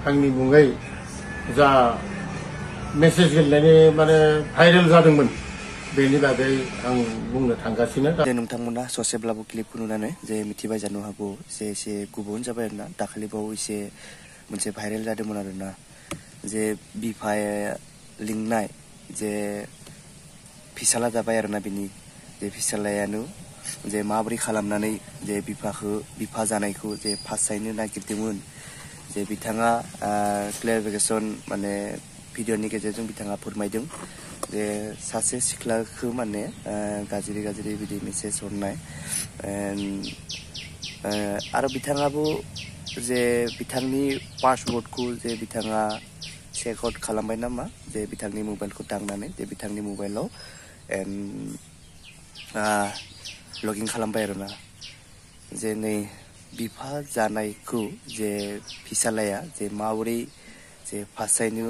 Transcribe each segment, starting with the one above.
आंनि मुङै जा मेसेज गेलेनायनि माने भाइरेल जादोंमोन बेनि बागै आं बुंनो थांगासिनो दा नोंथांमोना ससेब्लाबो क्लिपखौ नुनानै जे मिथिबाय जानो हागौ जे एसे गुबुन जाबाय आरोना दाखालिबाव एसे मोनसे भाइरेल जादोंमोन आरोना जे बिफाया लिंनाय जे फिसाला जाबाय आरोना बिनि जे फिसालायानो जे माबोरै खालामनानै जे बिफा जानायखौ जे फासायनो नागिरदोंमोन जे बिथाङा क्लेरिफिकेसन माने भिडिअनि गेजेरजों बिथाङा फोरमायदों जे सासे सिख्लाखौ माने गाज्रि बिदि मेसेज हरनाय आरो बिथाङाबो जे बिथांनि पासवर्डखौ जे बिथाङा चेक आउट खालामबाय नामा जे बिथांनि मबाइलखौ दांनानै जे बिथांनि मबाइलाव लगइन खालामबाय आरोना जे नै बिफा जानायखौ जे फिसालाया जे माबोरै जे फासायनो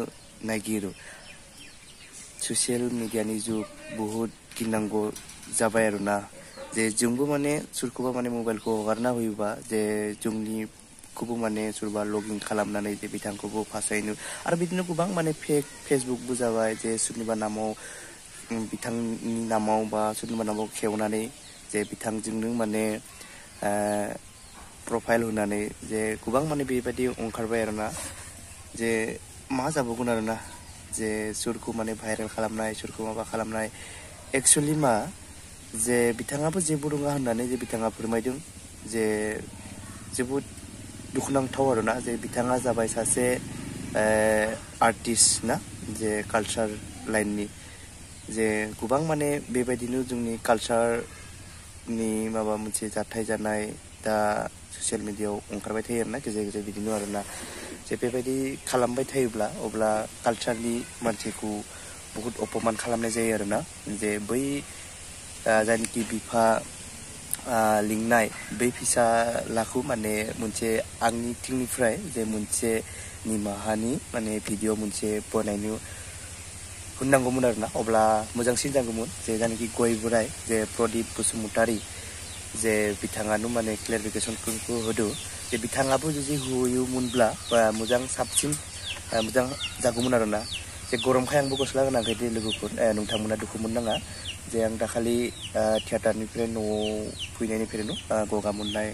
नागिरो ससियेल मिडियानि जुग बहुत गिनांगौ जाबाय आरोना जे जोंबो माने सोरखौबा माने मबाइलखौ हगारना होयोबा जे जोंनिखौबो माने सोरबा लगइन खालामनानै जे बिथांखौबो फासायनो आरो बिदिनो गोबां माने फेसबुकबो जाबाय जे सोरनिबा नामाव बिथांनि नामाव बा सोरनिबा नामाव खेवनानै जे बिथांजोंनो माने प्रफाइल होनानै जे गोबां माने बेबायदि ओंखारबाय आरोना जे मा जाबावगोन आरोना जे सोरखौ माने भाइरेल खालामनाय सोरखौ माबा खालामनाय एक्सुअलि मा जे बिथाङाबो जेबो रोङा होननानै जे बिथाङा फोरमायदों जे जोबोद दुखुनांथाव आरोना जे बिथाङा जाबाय सासे आर्टिस्ट ना जे कालचार लाइननि जे गोबां माने बेबायदिनो जोंनि कालचारनि माबा मोनसे जाथाय जानाय दा ससियेल मिडियायाव ओंखारबाय थायो आरोना गेजेर गेजेर बिदिनो आरोना जे बेबायदि खालामबाय थायोब्ला अब्ला कालचारनि मानसिखौ बहुत अपमान खालामनाय जायो आरोना जे बै जायनोखि बिफा लिंनाय बै फिसालाखौ माने मोनसे आंनि थिंनिफ्राय जे मोनसे निमाहानि माने भिडिअ मोनसे बनायनो होननांगौमोन आरोना अब्ला मोजांसिन जागौमोन जे जायनोखि गय बोराय जे प्रदीप बसुमतारी जे बिथाङानो माने क्लेरिफिकेसनखौ होदो जे बिथाङाबो जुदि होयोमोनब्ला मोजां साबसिन मोजां जागौमोन आरोना जे गरमखाय आंबो गस्ला गोनांखाय दे लोगोफोर नोंथांमोना दुखु मोननाङा जे आं दाखालि थियेटारनिफ्राय न'आव फैनायनिफ्रायनो गगा मोननाय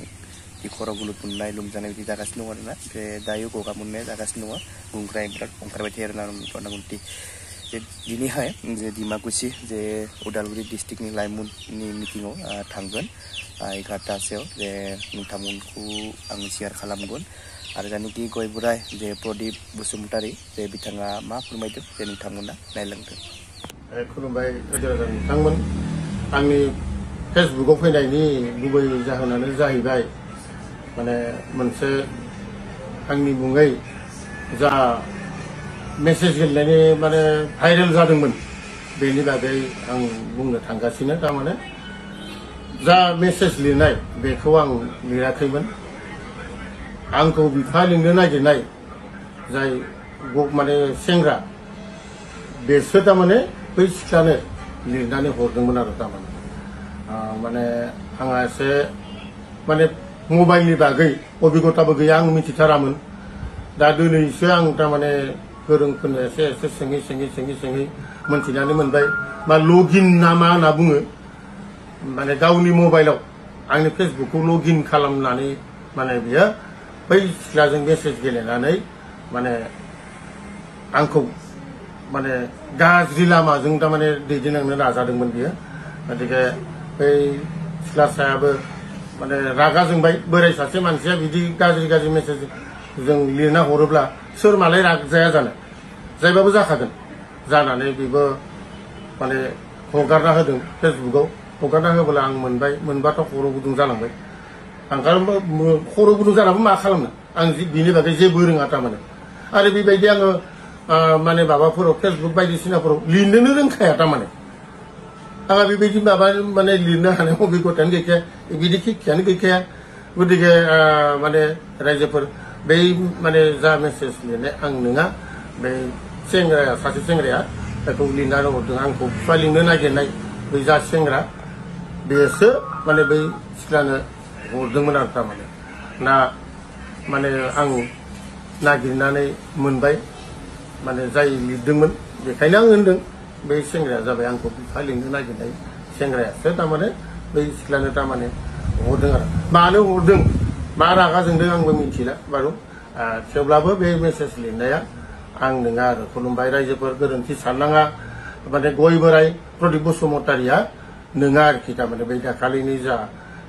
खर' गुलुत मोननाय लोमजानाय बिदि जागासिनो दं आरोना ओमफ्राय दायो गगा मोननाया जागासिनो दङ गुंग्राय बिराद ओंखारबाय थायो आरोना गुनथि जे दिनैहाय जे डिमाकुसि जे उदालगुरि डिस्ट्रिक्टनि लाइमोननि मिटिङाव थांगोन 11टासोआव जे नोंथांमोनखौ आं शेयार खालामगोन आरो जायनोखि गय बोराय जे प्रदीप बसुमतारी जे बिथाङा मा फोरमायदों जे नोंथांमोना नायलांदों खुलुमबाय नोंथांमोन आंनि फेसबुकाव फैनायनि गुबै जाहोनानो जाहैबाय माने मोनसे आंनि मुङै जा मेसेज गेलेनायनि माने भाइरेल जादोंमोन बेनि बागै आं बुंनो थांगासिनो थारमाने जा मेसेज लिरनाय बेखौ आं लिराखैमोन आंखौ बिफा लिंनो नागिरनाय जाय माने सेंग्रा बेसो थारमाने बै सिख्लानो लिरनानै हरदोंमोन आरो थारमाने माने आंहा एसे माने मबाइलनि बागै अबिगथाबो गैया आं मिथिथारामोन दा दिनैसो आं थारमाने गोरोंफोरनो एसे सोङै मोनथिनानै मोनबाय मा लगइन ना मा होनना बुङो माने गावनि मबाइलाव आंनि फेसबुकखौ लगइन खालामनानै माने बियो बै सिख्लाजों मेसेज गेलेनानै माने आंखौ माने गाज्रि लामाजों थारमाने दैदेनलांनो नाजादोंमोन बियो गतिके बै सिख्लासायाबो माने रागा जोंबाय बोराय सासे मानसिया बिदि गाज्रि मेसेज जों लिरना हरोब्ला सोर मालाय रागाया जानो जायबाबो जाखागोन जानानै बेबो माने हगारना होदों फेसबुकाव हगारना होब्ला आं मोनबाथ' खर' गुदुं जालांबाय आं खर' गुदुं जानाबो मा खालामनो आं बिनि बागै जेबो रोङा थारमाने आरो बेबायदि आङो माने माबाफोराव फेसबुक बायदिसिनाफोराव लिरनोनो रोंखाया थारमाने आंहा बेबायदि माबा माने लिरनो हानाय अबिगथायानो गैखाया बिदि खिखायानो गैखाया गतिके माने रायजोफोर बै माने जा मेसेज लिरनाय आं नङा बै सेंग्राया सासे सेंग्राया बेखौ लिरनानै हरदों आंखौ बिफा लिंनो नागिरनाय बै जा सेंग्रा बेसो माने बै सिख्लानो हरदोंमोन आरो थारमाने ना माने आं नागिरनानै मोनबाय माने जाय लिरदोंमोन बेखायनो आं होनदों बै सेंग्राया जाबाय आंखौ बिफा लिंनो नागिरनाय सेंग्रायासो तारमाने बै सिख्लानो तारमाने हरदों आरो मानो हरदों मा रागा जोंदों आंबो मिथिला बारु थेवब्लाबो बे मेसेज लिरनाया आं नङा आरो खुलुमबाय रायजोफोर गोरोन्थि साननाङा माने गय बोराय प्रदीप बसुमतारिया नङा आरोखि तारमाने बै दाखालिनि जा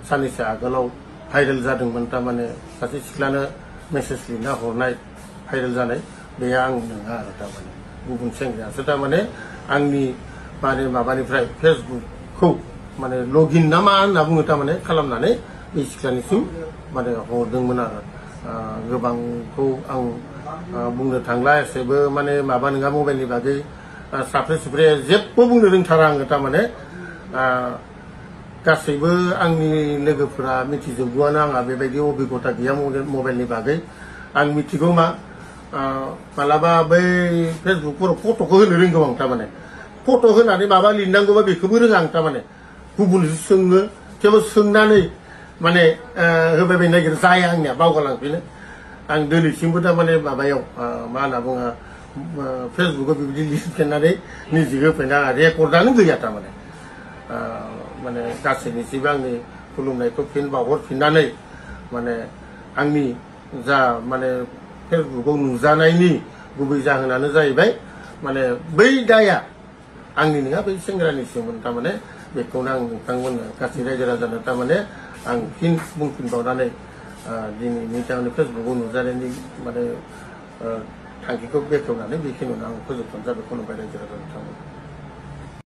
साननैसो आगोलाव भाइरेल जादोंमोन तारमाने सासे सिख्लानो मेसेज लिरना हरनाय भाइरेल जानाय बे आं नङा आरो तारमाने गुबुन सेंग्रायासो तारमाने आंनि माने माबानिफ्राय फेसबुकखौ माने लगइन ना मा होनना बुङो तारमाने खालामनानै बे सिख्लानिसिम माने हरदोंमोन आरो गोबांखौ आं बुंनो थांला एसेबो माने माबा नङा मबाइलनि बागै साफ्रे सुफ्रे जेबो बुंनो रोंथारा आङो तारमाने गासैबो आंनि लोगोफोरा मिथिजोबगौआनो आंहा बेबायदि अभिगता गैया मबाइलनि बागै आं मिथिगौ मा मालाबा बै फेसबुकफोराव फट'खौ होनो रोंगौ आं तारमाने फट' होनानै माबा लिरनांगौबा बेखौबो रोङा आं तारमाने गुबुनसो सोङो थेवबो सोंनानै माने होबाय बायनो नागिरो जाया आंनिया बावगारलांफिनो आं दिनैसिमबो तारमाने माबायाव मा होनना बुङो फेसबुकाव बेबायदि लिरफिननानै निजे होफैना रेकर्डआनो गैया तारमाने माने गासैनिसिबो आंनि खुलुमनायखौ फिन बावहरफिननानै माने आंनि जा माने फेसबुकाव नुजानायनि गुबै जाहोनानो जाहैबाय माने बै दाया आंनि नङा बै सेंग्रानिसोमोन तारमाने बेखौनो आं नोंथांमोननो गासै रायजो राजानो तारमाने आं फिन बुंफिनबावनानै दिनैनि तारमाने फेसबुकाव नुजानायनि माने थांखिखौ बेखेवनानै बेखिनियावनो आं फोजोबनाय जाबाय खुलुमबाय रायजो राजा नोंथांमोन।